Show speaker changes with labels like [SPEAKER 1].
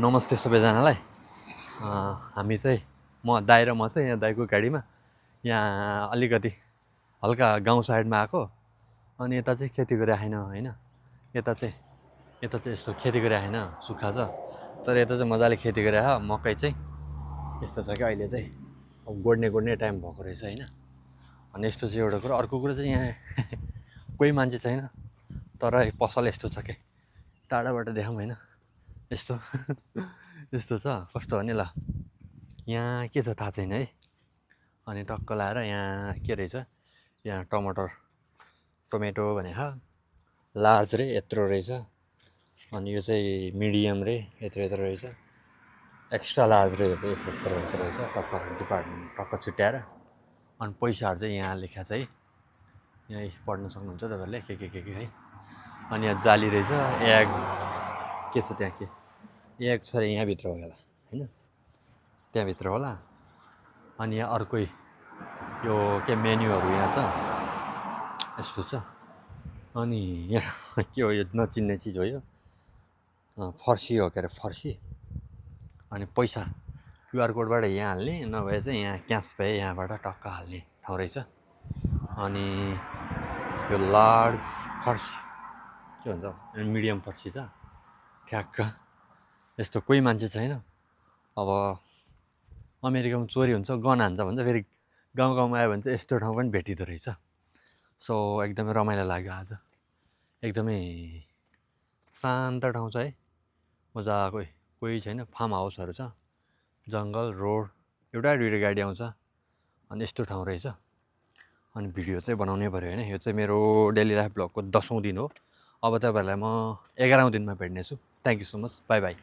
[SPEAKER 1] नमस्ते सबैजनालाई। हामी चाहिँ म दाइ र म चाहिँ यहाँ दाइको गाडीमा यहाँ अलिकति हल्का गाउँ साइडमा आएको। अनि यता चाहिँ खेती गरिराखेन होइन, यता चाहिँ यस्तो खेती गरिराखेन, सुक्खा छ। तर यता चाहिँ मजाले खेती गरिरहेको। मकै चाहिँ यस्तो छ कि अहिले चाहिँ अब गोड्ने टाइम भएको रहेछ होइन। अनि यस्तो चाहिँ एउटा कुरा। अर्को कुरा चाहिँ यहाँ कोही मान्छे छैन, तर पसल यस्तो छ कि टाढाबाट देखाउँ होइन, यस्तो यस्तो छ। कस्तो भने ल यहाँ के छ थाहा छैन है। अनि टक्क लाएर यहाँ के रहेछ, यहाँ टमेटो भनेको लार्ज रे यत्रो रहेछ। अनि यो चाहिँ मिडियम रे यत्रो रहेछ। एक्स्ट्रा लार्ज रे चाहिँ यत्रो रहेछ। टक्क डिपार्टमेन्ट टक्क छुट्याएर। अनि पैसाहरू चाहिँ यहाँ लेखा छ है, यहीँ पढ्न सक्नुहुन्छ तपाईँहरूले के है। अनि यहाँ जाली रहेछ, एग के छ त्यहाँ, के एग छ यहाँभित्र होला होइन, त्यहाँभित्र होला। अनि यहाँ अर्कै यो के मेन्युहरू यहाँ छ, यस्तो छ। अनि यहाँ के हो, यो नचिन्ने चिज हो, यो फर्सी हो के अरे, फर्सी। अनि पैसा क्युआर कोडबाट यहाँ हाल्ने, नभए चाहिँ यहाँ क्यास भए यहाँबाट टक्क हाल्ने ठाउँ रहेछ। अनि यो लार्ज फर्सी के भन्छ, मिडियम फर्सी छ ठ्याक्क यस्तो। कोही मान्छे छैन। अब अमेरिकामा चोरी हुन्छ, गन हान्छ भन्छ, फेरि गाउँमा आयो भने चाहिँ यस्तो ठाउँ पनि भेटिँदो रहेछ। सो एकदमै रमाइलो लाग्यो आज। एकदमै शान्त ठाउँ छ है, मजाको, कोही छैन, फार्म हाउसहरू छ, जङ्गल, रोड, एउटा दुइटा गाडी आउँछ। अनि यस्तो ठाउँ रहेछ। अनि भिडियो चाहिँ बनाउनै पऱ्यो होइन। यो चाहिँ मेरो डेली लाइफ ब्लगको 10औँ दिन हो। अब तपाईँहरूलाई म 11औँ दिनमा भेट्नेछु। Thank you so much, bye by.